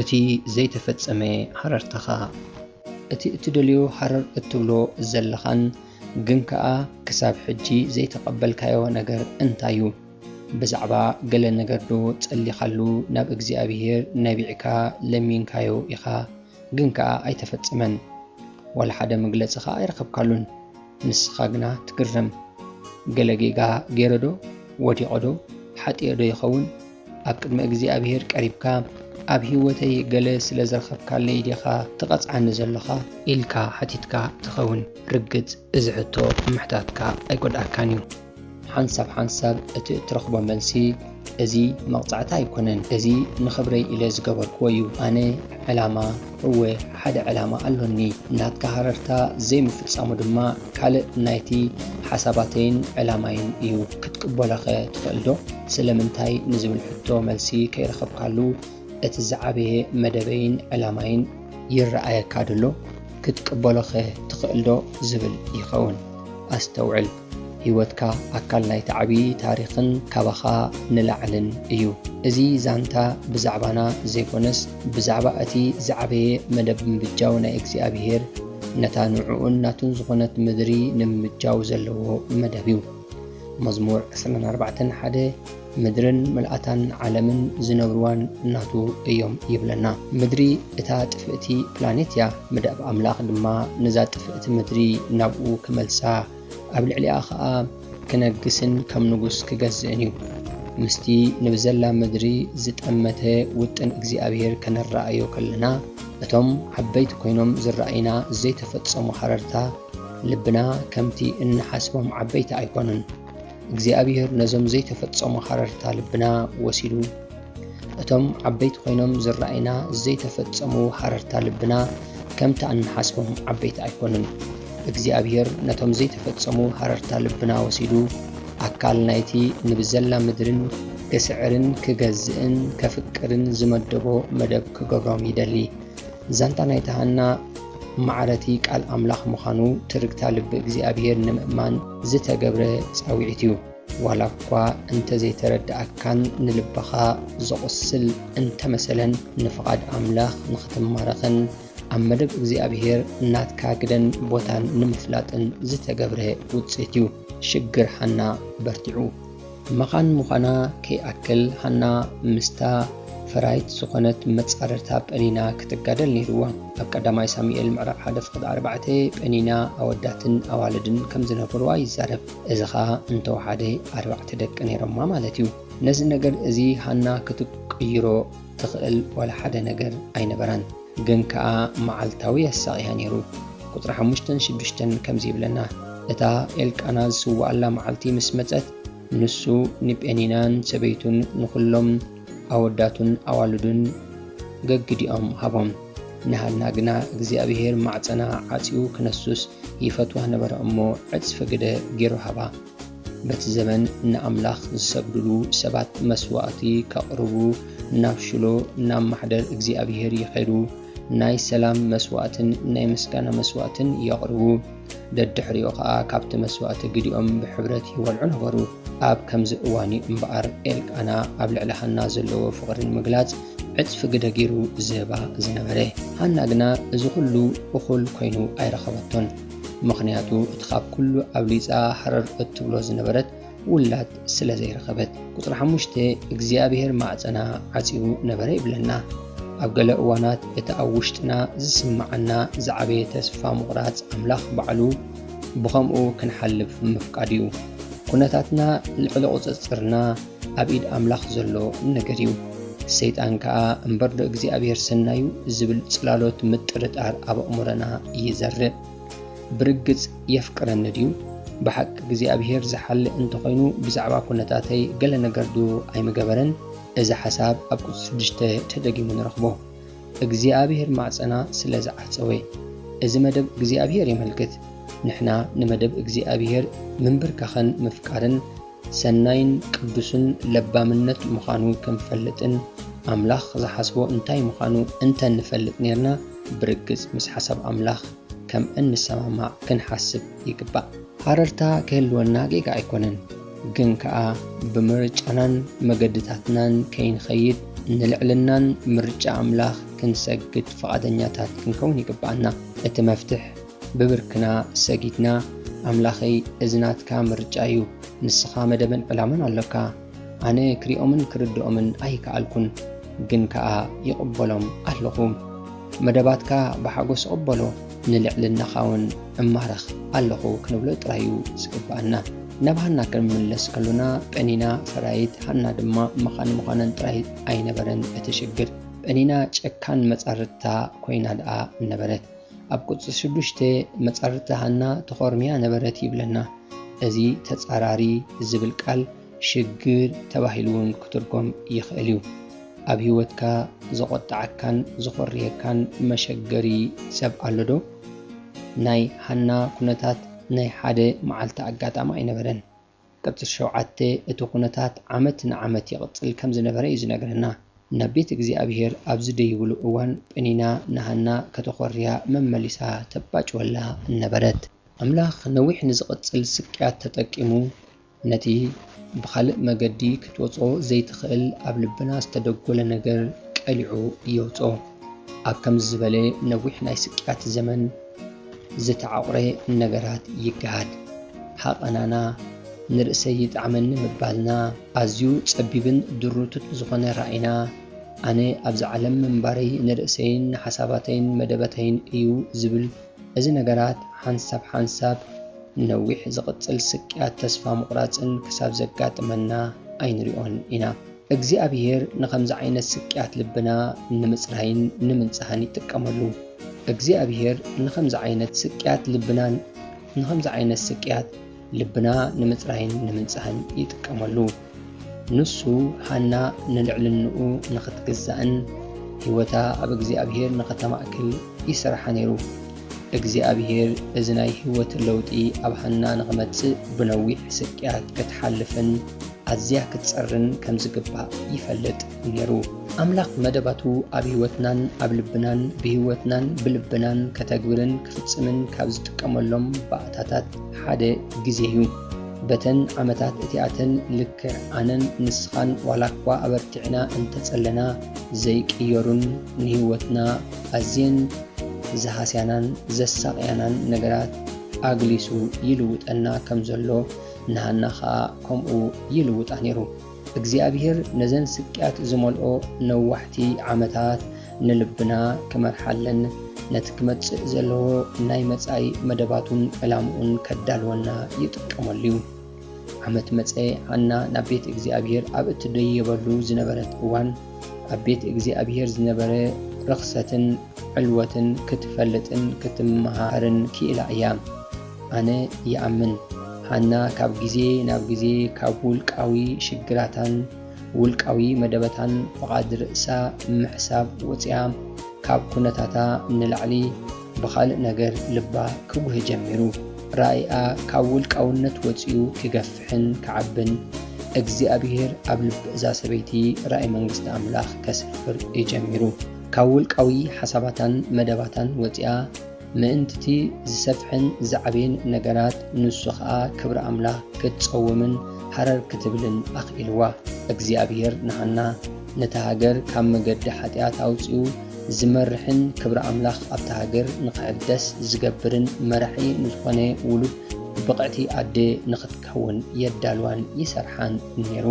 እቲ ዘይተፈጸመ ሃረርታኻ። እቲ እትደልዮ ሃረር እትብሎ ዘለኻን ግን ከኣ ክሳብ ሕጂ ዘይተቐበልካዮ ነገር እንታይ እዩ? ብዛዕባ ገለ ነገርዶ ጸሊኻሉ ናብ እግዚኣብሄር ነቢዕካ ለሚንካዮ ኢኻ፣ ግን ከኣ ኣይተፈጸመን? ዋላ ሓደ መግለጺ ኸኣ ኣይረኸብካሉን። ንስኻ ግና ትግረም። ገለ ጌጋ ገይረዶ? ወዲቐዶ? ሓጢኤዶ ይኸውን? ኣብ ቅድሚ እግዚኣብሄር ቀሪብካ፣ ኣብ ህይወተይ ገለ ስለ ዝረኸብካለይ ዲኻ ትቐጽዓኒ ዘሎኻ? ኢልካ ሓቲትካ ትኸውን። ርግጽ፣ እዚ ሕቶ ምሕታትካ ኣይጎድኣካን እዩ። ሓንሳብ ሓንሳብ እቲ እትረኽቦ መልሲ፣ እዚ መቕጻዕቲ ኣይኮነን፣ እዚ ንኽብረይ ኢለ ዝገበርክዎ እዩ። ኣነ ዕላማ፣ እወ፣ ሓደ ዕላማ ኣሎኒ። ናትካ ሃረርታ ዘይምፍጻሙ ድማ ካልእ ናይቲ ሓሳባተይን ዕላማይን እዩ። ክትቅበሎኸ ትኽእል ዶ? ስለምንታይ ንዝብል ሕቶ መልሲ ከይረኸብካሉ፣ እቲ ዝዓበየ መደበይን ዕላማይን ይረኣየካ ድሎ? ክትቅበሎኸ ትኽእል ዶ ዝብል ይኸውን። ኣስተውዕል፣ ህይወትካ ኣካል ናይቲ ዓብዪ ታሪኽን ካባኻ ንላዕልን እዩ። እዚ ዛንታ ብዛዕባና ዘይኮነስ፣ ብዛዕባ እቲ ዝዓበየ መደብ ምብጃው ናይ እግዚኣብሄር፣ ነታ ንዕኡን ናቱን ዝኾነት ምድሪ ንምብጃው ዘለዎ መደብ እዩ። መዝሙር ዕስራን ኣርባዕተን ሓደ፣ ምድርን ምልኣታን ዓለምን ዝነብርዋን ናቱ እዮም ይብለና። ምድሪ እታ ጥፍእቲ ፕላኔት እያ። መደብ ኣምላኽ ድማ ነዛ ጥፍእቲ ምድሪ ናብኡ ክመልሳ፣ ኣብ ልዕሊኣ ኸኣ ክነግስን ከም ንጉስ ክገዝእን እዩ። ምስቲ ንብዘላ ምድሪ ዝጠመተ ውጥን እግዚኣብሄር ከነረኣዮ ከለና፣ እቶም ዓበይቲ ኮይኖም ዝረኣዩና ዘይተፈጸሙ ሃረርታ ልብና ከምቲ እንሓስቦም ዓበይቲ ኣይኮኑን። እግዚኣብሄር ነዞም ዘይተፈጸሙ ሃረርታ ልብና ወሲዱ፣ እቶም ዓበይቲ ኮይኖም ዝረኣዩና ዘይተፈጸሙ ሃረርታ ልብና ከምቲ እንሓስቦም ዓበይቲ ኣይኮኑን። እግዚኣብሄር ነቶም ዘይተፈጸሙ ሃረርታ ልብና ወሲዱ፣ ኣካል ናይቲ ንብዘላ ምድርን ክስዕርን ክገዝእን ከፍቅርን ዝመደቦ መደብ ክገብሮም ይደሊ። ዛንታ ናይታ ሃና ማዕረቲ ቃል ኣምላኽ ምዃኑ ትርግታ ልቢ እግዚኣብሄር ንምእማን ዝተገብረ ጻውዒት እዩ። ዋላ እኳ እንተ ዘይተረድኣካን ንልብኻ ዘቑስል እንተመሰለን፣ ንፍቓድ ኣምላኽ ንኽትማረኽን ኣብ መደብ እግዚኣብሄር ናትካ ግደን ቦታን ንምፍላጥን ዝተገብረ ውጽኢት እዩ። ሽግር ሃና በርቲዑ። መኻን ምዃና ከይኣክል፣ ሃና ምስታ ፈራይት ዝኾነት መጻረርታ ጴኒና ክትጋደል ነይርዋ። ኣብ ቀዳማይ ሳሙኤል ምዕራፍ ሓደ ፍቕዲ ኣርባዕተ፣ ጴኒና ኣወዳትን ኣዋልድን ከም ዝነበርዋ ይዛረብ። እዚ ኸኣ እንተወሓደ ኣርባዕተ ደቂ ነይሮማ ማለት እዩ። ነዚ ነገር እዚ ሃና ክትቅይሮ ትኽእል ዋላ ሓደ ነገር ኣይነበራን። ግን ከኣ መዓልታዊ የሳቕያ ነይሩ። ቁጽሪ ሓሙሽተን ሽዱሽተን ከምዚ ይብለና፣ እታ ኤልቃና ዝስውኣላ መዓልቲ ምስ መጸት፣ ንሱ ንጴኒናን ሰበይቱን ንኹሎም ኣወዳቱን ኣዋልዱን ገግዲኦም ሃቦም። ንሃና ግና እግዚኣብሄር ማዕጸና ዓጽዩ ክነሱስ ይፈትዋ ነበረ እሞ፣ ዕጽፊ ግደ ገይሩ ሃባ። በቲ ዘመን ንኣምላኽ ዝሰግድሉ ሰባት መስዋእቲ ከቕርቡ ናብ ሽሎ፣ ናብ ማሕደር እግዚኣብሄር ይኸዱ፣ ናይ ሰላም መስዋእትን ናይ ምስጋና መስዋእትን የቕርቡ። ደድሕሪኡ ኸኣ ካብቲ መስዋእቲ ግዲኦም ብሕብረት ይበልዑ ነበሩ። ኣብ ከምዚ እዋን እዩ እምበኣር ኤልቃና ኣብ ልዕሊ ሃና ዘለዎ ፍቕሪ ንምግላጽ ዕጽፊ ግደ ገይሩ ዝህባ ዝነበረ። ሃና ግና እዚ ኹሉ እኹል ኮይኑ ኣይረኸበቶን። ምኽንያቱ እቲ ካብ ኩሉ ኣብሊጻ ሃረር እትብሎ ዝነበረት ውላድ ስለ ዘይረኸበት። ቁጽሪ ሓሙሽተ፣ እግዚኣብሄር ማዕጸና ዓጽዩ ነበረ ይብለና። ኣብ ገለ እዋናት እቲ ኣብ ውሽጥና ዝስምዓና ዝዓበየ ተስፋ ምቑራጽ ኣምላኽ ባዕሉ ብኸምኡ ክንሓልፍ ምፍቃዱ እዩ። ኩነታትና ልዕሊ ቁጽጽርና ኣብ ኢድ ኣምላኽ ዘሎ ነገር እዩ። ሰይጣን ከኣ እምበር ዶ እግዚኣብሄር ሰናዩ ዝብል ጽላሎት ምጥርጣር ኣብ ኣእምሮና ይዘርእ። ብርግጽ የፍቅረኒ ድዩ? ብሓቂ እግዚኣብሄር ዝሓሊ እንተኾይኑ ብዛዕባ ኩነታተይ ገለ ነገር ድዩ ኣይምገበረን? እዚ ሓሳብ ኣብ ቁጽሪ ሽዱሽተ ተደጊሙ ንረኽቦ። እግዚኣብሄር ማዕጸና ስለ ዝዓጸወ። እዚ መደብ እግዚኣብሄር የመልክት። ንሕና ንመደብ እግዚኣብሄር ምንብርካኽን ምፍቃርን ሰናይን ቅዱስን ለባምነት ምዃኑ ክንፈልጥን ኣምላኽ ዝሓስቦ እንታይ ምዃኑ እንተ ንፈልጥ ኔርና፣ ብርግጽ ምስ ሓሳብ ኣምላኽ ከም እንሰማማዕ ክንሓስብ ይግባእ። ሃረርታ ክህልወና ጌጋ ኣይኮነን፣ ግን ከኣ ብምርጫናን መገድታትናን ከይንኸይድ ንልዕልናን ምርጫ ኣምላኽ ክንሰግድ ፍቓደኛታት ክንከውን ይግብኣና። እቲ መፍትሕ ብብርክና ሰጊድና፣ ኣምላኸይ፣ እዚ ናትካ ምርጫ እዩ፣ ንስኻ መደብን ዕላማን ኣሎካ። ኣነ ክሪኦምን ክርድኦምን ኣይከኣልኩን፣ ግን ከኣ ይቕበሎም ኣለኹ። መደባትካ ብሓጎስ እቕበሎ፣ ንልዕልናኻ እውን እማረኽ ኣለኹ ክንብሎ ጥራይ እዩ ዝግብኣና። ናብ ሃና ክንምለስ ከሎና፣ ጴኒና ፈራይት፣ ሃና ድማ መኻን ምዃነን ጥራይ ኣይነበረን እቲ ሽግር። ጴኒና ጨካን መጻርድታ ኮይና ደኣ ነበረት። ኣብ ቁጽሪ ሽዱሽተ፣ መጻርድታ ሃና ተኾርምያ ነበረት ይብለና። እዚ ተጻራሪ ዝብል ቃል ሽግር ተባሂሉ እውን ክትርጎም ይኽእል እዩ። ኣብ ህይወትካ ዘቖጥዓካን ዝኾርየካን መሸገሪ ሰብ ኣሎ ዶ? ናይ ሃና ኩነታት ናይ ሓደ መዓልቲ ኣጋጣሚ ኣይነበረን። ቅጽል ሸውዓተ፣ እቲ ኩነታት ዓመት ንዓመት ይቕጽል ከም ዝነበረ እዩ ዝነግረና። ናብ ቤት እግዚኣብሔር ኣብ ዝደይብሉ እዋን፣ ጴኒና ንሃና ከተኾርያ መመሊሳ ተባጭወላ ነበረት። ኣምላኽ ነዊሕ ንዝቕጽል ስቅያት ተጠቂሙ፣ ነቲ ብኻልእ መገዲ ክትወጾ ዘይትኽእል ኣብ ልብና ዝተደጎለ ነገር ቀሊዑ የውጽኦ። ኣብ ከምዚ ዝበለ ነዊሕ ናይ ስቅያት ዘመን፣ ዝተዓቑረ ነገራት ይገሃድ። ሃቐናና፣ ንርእሰይ ይጥዓመኒ ምባልና፣ ኣዝዩ ጸቢብን ድሩቱን ዝኾነ ራእይና፣ ኣነ ኣብዛ ዓለም ምንባረይ ንርእሰይን ንሓሳባተይን መደባተይን እዩ ዝብል፣ እዚ ነገራት ሓንሳብ ሓንሳብ ነዊሕ ዝቕጽል ስቅያት፣ ተስፋ ምቑራጽን ክሳብ ዘጋጥመና ኣይንሪኦን ኢና። እግዚኣብሄር ንኸምዚ ዓይነት ስቅያት ልብና ንምጽራይን ንምንጻህን ይጥቀመሉ። እግዚኣብሄር ንኸምዚ ዓይነት ስቅያት ልብናን፣ ንኸምዚ ዓይነት ስቅያት ልብና ንምጽራይን ንምንጻህን ይጥቀመሉ። ንሱ ሃና ንልዕልንኡ ንኽትግዛእን ህይወታ ኣብ እግዚኣብሄር ንኸተማእክል ይሰርሓ ነይሩ። እግዚኣብሄር እዚ ናይ ህይወት ለውጢ ኣብ ሃና ንኽመጽእ ብነዊሕ ስቅያት ክትሓልፍን ኣዝያ ክትጸርን ከም ዝግባእ ይፈልጥ ነይሩ። ኣምላኽ መደባቱ ኣብ ህይወትናን ኣብ ልብናን፣ ብህይወትናን ብልብናን ከተግብርን ክፍጽምን ካብ ዝጥቀመሎም ባእታታት ሓደ ግዜ እዩ። በተን ዓመታት እቲኣተን ልክዕ ኣነን ንስኻን ዋላ እኳ ኣበርቲዕና እንተጸለና ዘይቅየሩን ንህይወትና ኣዝየን ዝሃስያናን ዘሳቕያናን ነገራት ኣግሊሱ ይልውጠና ከም ዘሎ ንሃና ኸኣ ከምኡ ይልውጣ ነይሩ። እግዚኣብሄር ነዘን ስቅያት ዝመልኦ ነዋሕቲ ዓመታት ንልብና ክመርሓለን ነቲ ክመጽእ ዘለዎ ናይ መጻኢ መደባቱን ዕላምኡን ከዳልወና ይጥቀመሉ እዩ። ዓመት መጸ፣ ሃና ናብ ቤት እግዚኣብሄር ኣብ እትደየበሉ ዝነበረት እዋን፣ ኣብ ቤት እግዚኣብሄር ዝነበረ ርኽሰትን ዕልወትን ክትፈልጥን ክትመሃርን ክኢላ እያ። ኣነ ይኣምን፣ ሃና ካብ ግዜ ናብ ግዜ ካብ ውልቃዊ ሽግራታን ውልቃዊ መደባታን ፍቓድ ርእሳ ምሕሳብ ወጺኣ፣ ካብ ኩነታታ ንላዕሊ ብኻልእ ነገር ልባ ክጉህ ጀሚሩ። ራእይኣ ካብ ውልቃውነት ወጺኡ ክገፍሕን ክዓብን፣ እግዚኣብሄር ኣብ ልቢ እዛ ሰበይቲ ራእይ መንግስቲ ኣምላኽ ከስፍር እዩ ጀሚሩ። ካብ ውልቃዊ ሓሳባታን መደባታን ወጺኣ፣ ምእንትቲ ዝሰፍሕን ዝዓብየን ነገራት፣ ንሱ ኸኣ ክብሪ ኣምላኽ ክትጸውምን ሃረር ክትብልን ኣኽኢልዋ። እግዚኣብሄር ንሃና ነታ ሃገር ካብ መገዲ ሓጢኣት ኣውጺኡ ዝመርሕን ክብሪ ኣምላኽ ኣብታ ሃገር ንኽሕደስ ዝገብርን መራሒ ንዝኾነ ውሉድ ብቕዕቲ ኣደ ንኽትከውን የዳልዋን ይሰርሓን ነይሩ።